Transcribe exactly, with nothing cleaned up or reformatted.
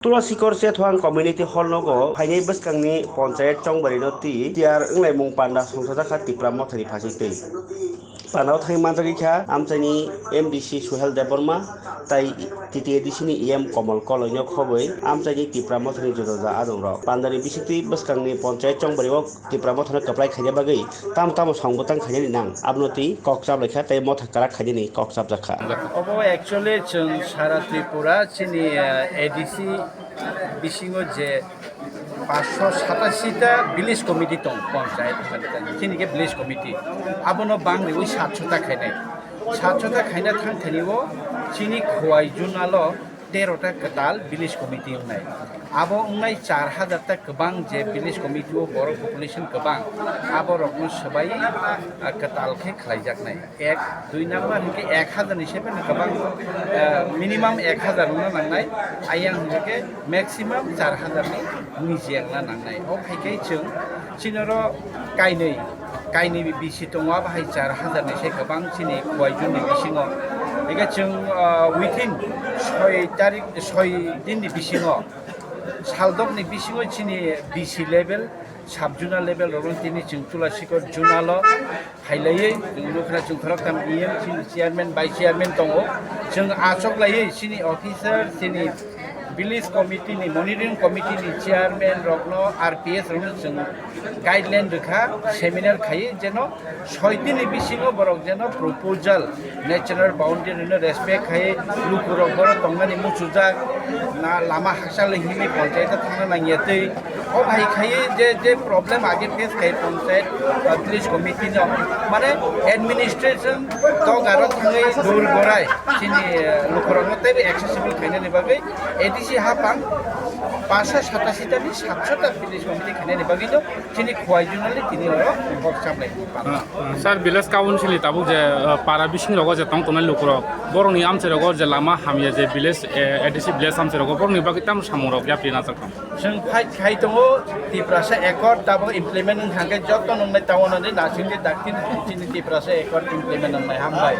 Tulasikor Chethuang Community Hall nogo phainai bwskangni Panchayat Chongbarino twi tiyar wnglaimung panda songchajakha Tipra Mothani phasingtwi. Pandao thangwi manjagwi kha amchaini M D C Suhel Debbarma tai T T A D C ni E M Komol Koloino khobwi amchaini Tipra Mothani juda juda adongrok. Pandani bisingtwi bwskangni Panchayat Chongbario Tipra Mothano kwplai khaina bagwi tamo tamo song bwtang khainani nang, abono twi kok chaplaikha tei motha kwrak khainani kok chapjakha. Obo actually chwng sara Tripura chini, eh, A D C bisingo je paanch sho satashi ta village committee tong, panchayat, chini khe village committee, abono bang riwi satsho ta khainai. Satsho ta khaina thang thani o chini Khowai zonal o tero ta kwtal village committee wngnai. Abo wngnai char hajar ta kwbang je village committee o borok population kwbang, abo rokno swbai, ah, kwtal khe khlaijaknai. Ek, dui number hinkhe ek hajar ni se phano kwbang, ah, minimum ek hajar wngna nangnai. Ayang hinkhe maximum char hajar ni niji wngna nangnai. O khai khe chwng chini oro kainwi, kainwi bisi tongo, abo hai char hajar ni se kwbang chini Khowai zone ni bisingo. Hinkhe chwng, ah, within soi tarik, soi din ni bisingo, saldok ni bisingo chini D C level, sub zonal level rokno tini chwng Tulasikor zonal o phailaiwi chwng nukha, chwng khoroktham E M chini chairman, vice chairman tongo. Chwng achuk laiwi chini officer, chini village committee ni, monitoring committee ni chairman rokno, R P S rokno chwng guideline rwkha, seminar khai jeno soi din ni bisingo borok jeno proposal, natural boundary no respect khai, lukurok borok tongnani muchujak, na lama hakchal himwi panchayat o thangna nangya twi. O hai khai je, je problem age face khai panchayat, uh, village committee no, mane administration togaro thangwi dur gorai chini, uh, lukurokno teibo accessible khainani bagwi A D C hapang paanch sho satashi ta ni satsho ta village committee khainani bagwi no chini Khowai zonal ni tini oro kok chaplai. Ah, ah, sir, village council ni tabuk je, ah, para bising rogo je tong tongnai lukurok, borokni amchai rogo je lama hamya je village, eh, A D C village amchai rogo, borokni bagwi tamo samung rok yapri najak tong? Chwng fight khai tongo, Tiprasa Accord tabuk implement wng thangkhe joto nungnai town ni nasing khe dakti chini Tiprasa Accord implement wngnai. Hambai.